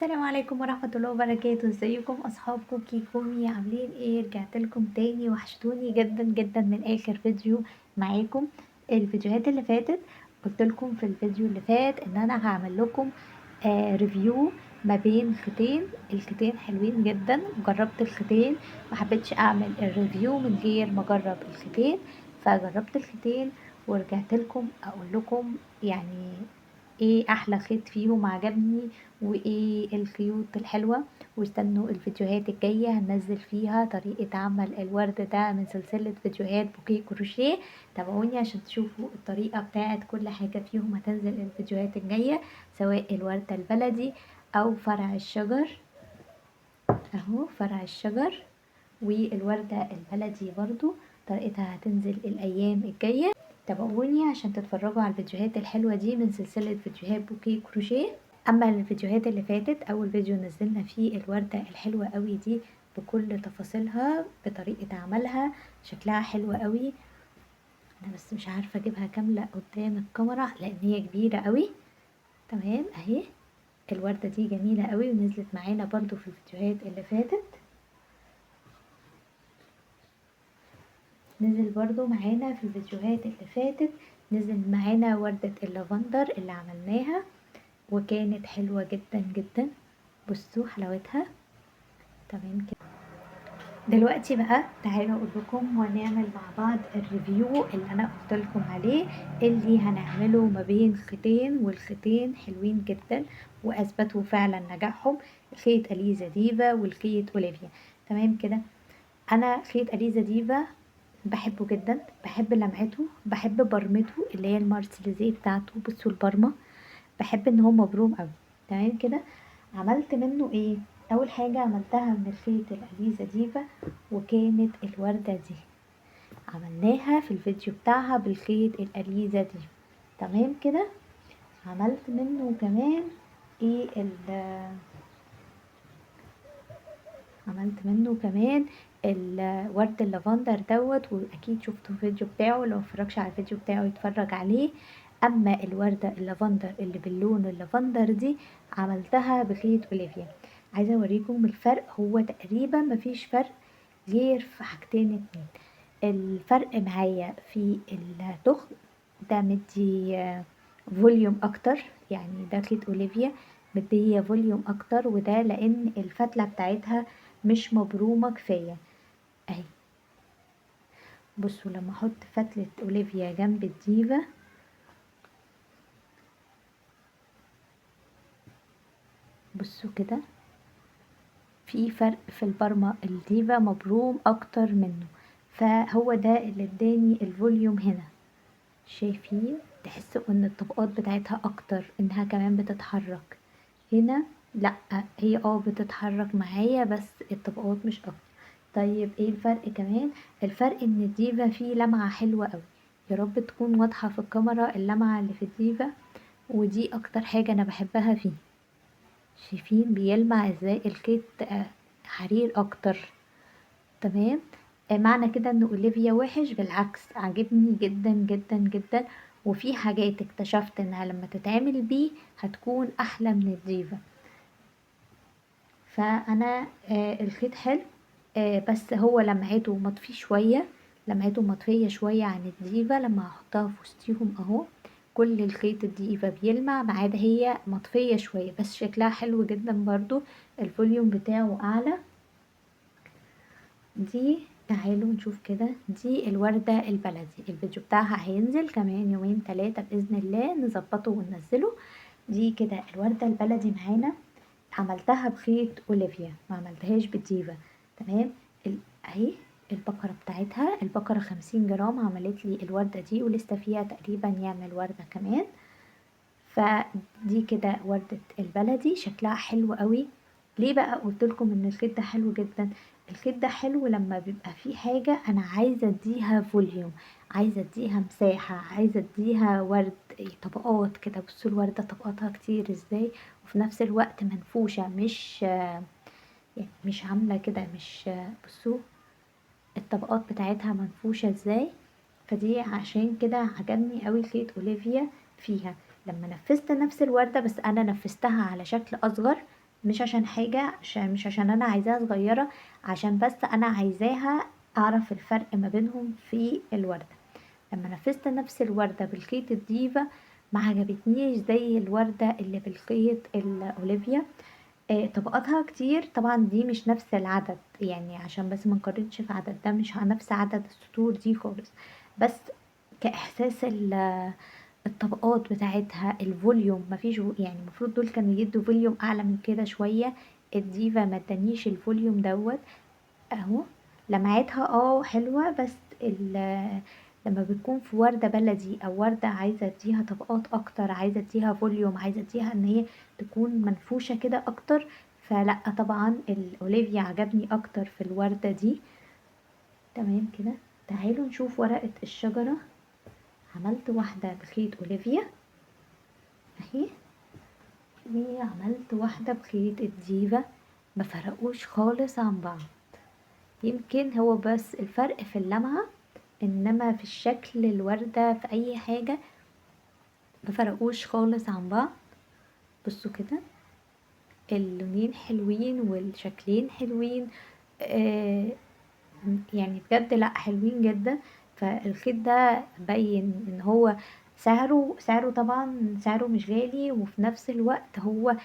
السلام عليكم ورحمة الله وبركاته. ازيكم اصحاب كوكي كومي؟ عاملين ايه؟ رجعت لكم تاني، وحشتوني جدا جدا من اخر فيديو معاكم. الفيديوهات اللي فاتت قلت لكم في الفيديو اللي فات ان انا هعمل لكم review ما بين خيطين. الخيطين حلوين جدا، جربت الخيطين، ما حبيتش اعمل ال review من غير ما اجرب الخيطين، فجربت الخيطين ورجعت لكم اقول لكم يعني ايه احلى خيط فيهم عجبني وايه الخيوط الحلوة. واستنوا الفيديوهات الجاية هننزل فيها طريقة عمل الورد ده من سلسلة فيديوهات بوكيه كروشيه. تابعوني عشان تشوفوا الطريقة بتاعت كل حاجة فيهم، هتنزل الفيديوهات الجاية سواء الوردة البلدي او فرع الشجر. اهو فرع الشجر والوردة البلدي برضو طريقتها هتنزل الايام الجاية. تابعوني عشان تتفرجوا على الفيديوهات الحلوة دي من سلسلة فيديوهات بوكيه كروشيه. اما الفيديوهات اللي فاتت، اول فيديو نزلنا فيه الوردة الحلوة قوي دي بكل تفاصيلها بطريقة عملها، شكلها حلو قوي. انا بس مش عارفة اجيبها كاملة قدام الكاميرا لان هي كبيرة قوي. تمام اهي الوردة دي جميلة قوي ونزلت معانا برضو في الفيديوهات اللي فاتت. نزل برضو معانا في الفيديوهات اللي فاتت، نزل معانا وردة اللافندر اللي عملناها وكانت حلوة جدا جدا. بصوا حلاوتها. تمام كده. دلوقتي بقى تعالوا اقول لكم ونعمل مع بعض ال review اللي انا قلت لكم عليه، اللي هنعمله ما بين خيطين، والخيطين حلوين جدا واثبتوا فعلا نجاحهم، خيط اليزا ديفا والخيط اوليفيا. تمام كده. انا خيط اليزا ديفا بحبه جدا، بحب لمعته، بحب برمته اللي هي المارسيليزيه بتاعته. بصوا البرمه، بحب ان هو مبروم قوي. تمام كده. عملت منه ايه؟ اول حاجه عملتها من الخيط الاليزا ديفا وكانت الورده دي، عملناها في الفيديو بتاعها بالخيط الاليزا ديفا. تمام كده. عملت منه كمان ايه؟ عملت منه كمان الورد اللافندر دوت، واكيد شفتوا الفيديو بتاعه، لو متفرجش على الفيديو بتاعه يتفرج عليه. اما الوردة اللافندر اللي باللون اللافندر دي عملتها بخيط اوليفيا. عايزة اوريكم الفرق، هو تقريبا مفيش فرق غير في حاجتين اتنين. الفرق معايا في التخن ده مدي volume اكتر، يعني ده خيط اوليفيا مديه volume اكتر، وده لان الفتلة بتاعتها مش مبرومة كفاية اهي. بصوا لما احط فتلة اوليفيا جنب الديفا، بصوا كده في فرق في البرمة، الديفا مبروم اكتر منه، فهو ده اللي اداني ال volume هنا. شايفين؟ تحسوا ان الطبقات بتاعتها اكتر، انها كمان بتتحرك. هنا لا، هي بتتحرك معايا بس الطبقات مش اكتر. طيب ايه الفرق كمان؟ الفرق ان الديفا فيه لمعة حلوة قوي، يا رب تكون واضحة في الكاميرا اللمعة اللي في الديفا، ودي اكتر حاجة انا بحبها فيه. شايفين بيلمع ازاي؟ الخيط حرير اكتر. تمام. معنى كده ان اوليفيا وحش؟ بالعكس عجبني جدا جدا جدا، وفي حاجات اكتشفت انها لما تتعمل بيه هتكون احلى من الديفا. فانا الخيط حلو، بس هو لمعته مطفي شوية، لمعته مطفية شوية عن الديفا. لما هحطها في وسطيهم اهو، كل الخيط الديفا بيلمع، ما عدا هي مطفية شوية، بس شكلها حلو جدا برضو، ال volume بتاعه اعلى. دي تعالوا نشوف كده، دي الوردة البلدي، الفيديو بتاعها هينزل كمان يومين تلاتة بإذن الله، نظبطه وننزله. دي كده الوردة البلدي معانا، عملتها بخيط اوليفيا، ما عملتهاش بالديفا. تمام. اهي البكرة بتاعتها، البكرة 50 جرام عملت لي الوردة دي، ولسه فيها تقريبا يعمل وردة كمان. فدي كده وردة البلدي، شكلها حلو قوي. ليه بقى قلت لكم ان الخيط ده حلو جدا؟ الخيط ده حلو لما بيبقى فيه حاجة انا عايزة اديها volume، عايزة اديها مساحة، عايزة اديها ورد طبقات كده. بصوا الوردة طبقاتها كتير ازاي، وفي نفس الوقت منفوشة، مش يعني مش عاملة كده، مش بصوا الطبقات بتاعتها منفوشة ازاي. فدي عشان كده عجبني قوي خيط اوليفيا فيها. لما نفذت نفس الوردة، بس انا نفذتها على شكل اصغر، مش عشان حاجة، مش عشان انا عايزاها صغيرة، عشان بس انا عايزاها اعرف الفرق ما بينهم في الوردة. لما نفذت نفس الوردة بالخيط الديفا ما عجبتنيش زي الوردة اللي بالخيط الاوليفيا. طبقاتها كتير طبعا، دي مش نفس العدد يعني عشان بس ما نقارنش في عدد، ده مش نفس عدد السطور دي خالص، بس كإحساس الطبقات بتاعتها، ال volume مفيش يعني المفروض دول كانوا يدوا volume اعلى من كده شوية. الديفا ما ادانيش ال volume دوت اهو. لمعتها حلوة، بس لما بتكون في وردة بلدي او وردة عايزة اديها طبقات اكتر، عايزة اديها volume، عايزة اديها ان هي تكون منفوشة كده اكتر، فلا طبعا الاوليفيا عجبني اكتر في الوردة دي. تمام كده. تعالوا نشوف ورقة الشجرة. عملت واحدة بخيط اوليفيا اهي، وعملت واحدة بخيط الديفا، ما فرقوش خالص عن بعض، يمكن هو بس الفرق في اللمعة، انما في الشكل الوردة في اي حاجة ما فرقوش خالص عن بعض. بصوا كده اللونين حلوين والشكلين حلوين، يعني بجد لا حلوين جدا. فالخيط ده بين ان هو سعره طبعا سعره مش غالي، وفي نفس الوقت هو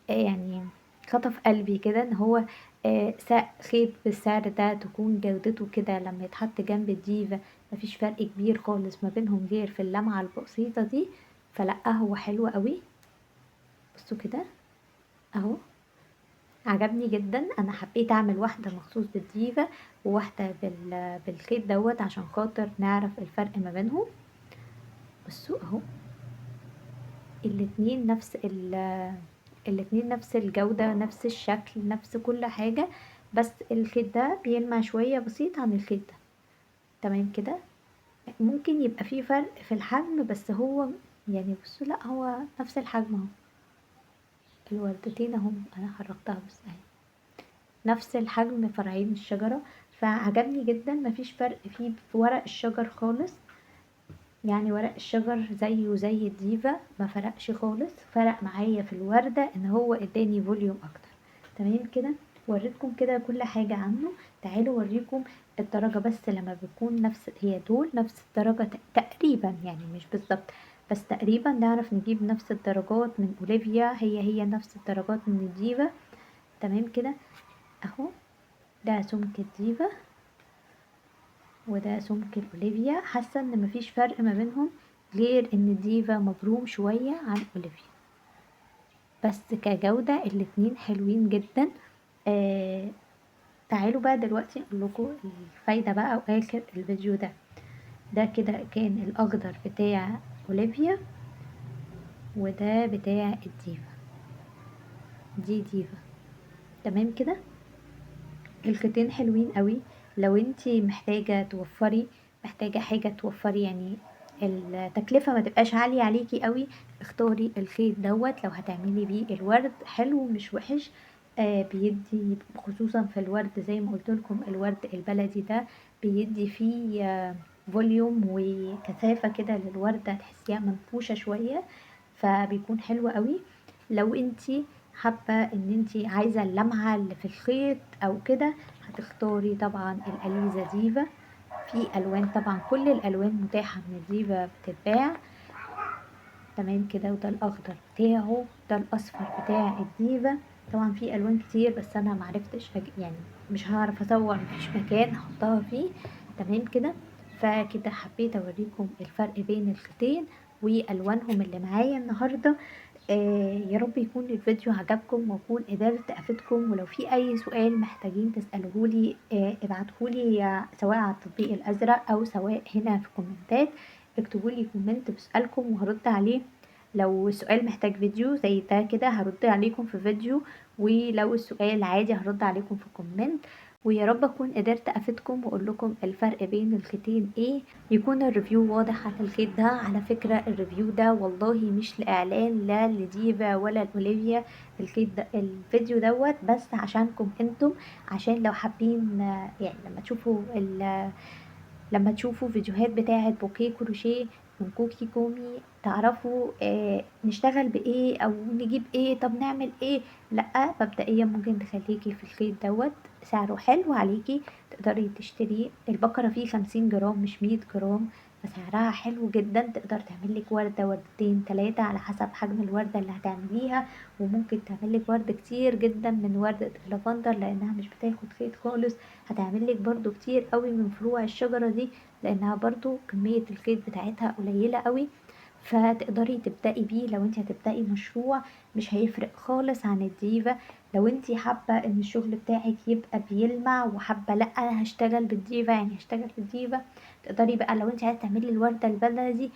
يعني خطف قلبي كده ان هو خيط بالسعر ده تكون جودته كده لما يتحط جنب الديفا مفيش فرق كبير خالص ما بينهم غير في اللمعة البسيطة دي، فلا هو حلو قوي. بصوا كده اهو، عجبني جدا. انا حبيت اعمل واحدة مخصوص بالديفا وواحدة بالخيط دوت عشان خاطر نعرف الفرق ما بينهم. بصوا اهو الاتنين نفس الاتنين نفس الجودة، نفس الشكل، نفس كل حاجة، بس الخيط ده بيلمع شوية بسيط عن الخيط ده. تمام كده. ممكن يبقى فيه فرق في الحجم، بس هو يعني بصوا لا هو نفس الحجم اهو، الوردتين اهم انا حركتها بس اهي نفس الحجم فرعين الشجرة، فعجبني جدا. مفيش فرق فيه في ورق الشجر خالص، يعني ورق الشجر زيه زي الديفا ما فرقش خالص. فرق معايا في الوردة ان هو اداني volume اكتر. تمام كده. وريتكم كده كل حاجة عنه. تعالوا اوريكم الدرجة بس لما بتكون نفس، هي دول نفس الدرجة تقريبا، يعني مش بالظبط بس تقريبا نعرف نجيب نفس الدرجات من اوليفيا، هي نفس الدرجات من الديفا. تمام كده اهو. ده سمك الديفا وده سمك الاوليفيا. حاسه ان مفيش فرق ما بينهم غير ان الديفا مبروم شويه عن اوليفيا، بس كجوده الاتنين حلوين جدا. تعالوا بقى دلوقتي اقول لكم الفايده بقى واخر الفيديو ده. ده كده كان الاخضر بتاع اوليفيا وده بتاع الديفا، دي ديفا. تمام كده. الخيطين حلوين قوي. لو انتي محتاجة توفري، محتاجة حاجة توفري يعني التكلفة ما تبقاش عالية عليكي قوي، اختاري الخيط دوت. لو هتعملي بيه الورد حلو مش وحش، بيدي خصوصا في الورد زي ما قلت لكم الورد البلدي ده بيدي فيه volume وكثافة كده للوردة، تحسيها منفوشة شوية، فبيكون حلو قوي. لو انتي حابة ان انتي عايزة اللمعة اللي في الخيط او كده، هتختاري طبعا الأليزا ديفا. في الوان طبعا، كل الالوان متاحة من الديفا بتتباع. تمام كده. وده الاخضر بتاعه، ده الاصفر بتاع الديفا. طبعا في الوان كتير بس انا معرفتش يعني مش هعرف اصور، مفيش مكان احطها فيه. تمام كده. فكده حبيت اوريكم الفرق بين الخيطين والوانهم اللي معايا النهارده. يا رب يكون الفيديو عجبكم واكون قدرت افيدكم. ولو في اي سؤال محتاجين تسالوهولي، ابعتهولي سواء على التطبيق الازرق او سواء هنا في كومنتات. اكتبولي comment بسألكم وهرد عليه. لو السؤال محتاج فيديو زي ده كده هرد عليكم في فيديو، ولو السؤال عادي هرد عليكم في comment. ويا رب اكون قدرت افيدكم واقول لكم الفرق بين الخيطين ايه، يكون ال review واضح على الخيط ده. على فكرة ال review ده والله مش لاعلان لا لديفا ولا لاوليفيا، الخيط ده الفيديو دوت بس عشانكم انتم، عشان لو حابين يعني لما تشوفوا فيديوهات بتاعه بوكيه كروشيه من كوكي كومي تعرفوا نشتغل بايه او نجيب ايه، طب نعمل ايه. لا مبدئيا ممكن تخليكي في الخيط دوت، سعره حلو عليكي، تقدري تشتريه. البكرة فيه 50 جرام مش 100 جرام، فسعرها حلو جدا، تقدر تعمل لك وردة وردتين 3 على حسب حجم الوردة اللي هتعمليها، وممكن تعمل لك ورد كتير جدا من وردة اللافندر لانها مش بتاخد خيط خالص. هتعمل لك برضو كتير قوي من فروع الشجرة دي لانها برضو كمية الخيط بتاعتها قليلة قوي، فتقدري تبدأي بيه لو انت هتبدأي مشروع، مش هيفرق خالص عن الديفا. لو انت حابة ان الشغل بتاعك يبقى بيلمع وحابة لا انا هشتغل بالديفا، يعني هشتغل بالديفا، تقدري بقى لو انت عايزة تعملي الوردة البلدي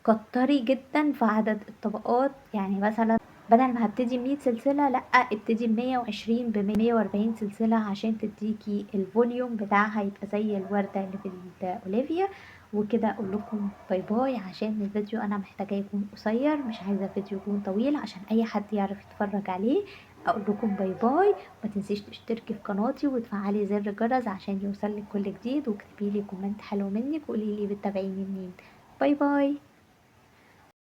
كتري جدا في عدد الطبقات، يعني مثلا بدل ما هبتدي 100 سلسلة لا ابتدي 120 ب140 سلسلة عشان تديكي ال volume بتاعها يبقى زي الوردة اللي بالاوليفيا. وكده اقول لكم bye bye، عشان الفيديو انا محتاجة يكون قصير، مش عايزة فيديو يكون طويل عشان اي حد يعرف يتفرج عليه. اقول لكم bye bye، ما تنسيش تشتركي في قناتي وتفعلي زر الجرس عشان يوصلك كل جديد، واكتبي لي comment حلو منك وقولي لي بتتابعيني منين. bye bye.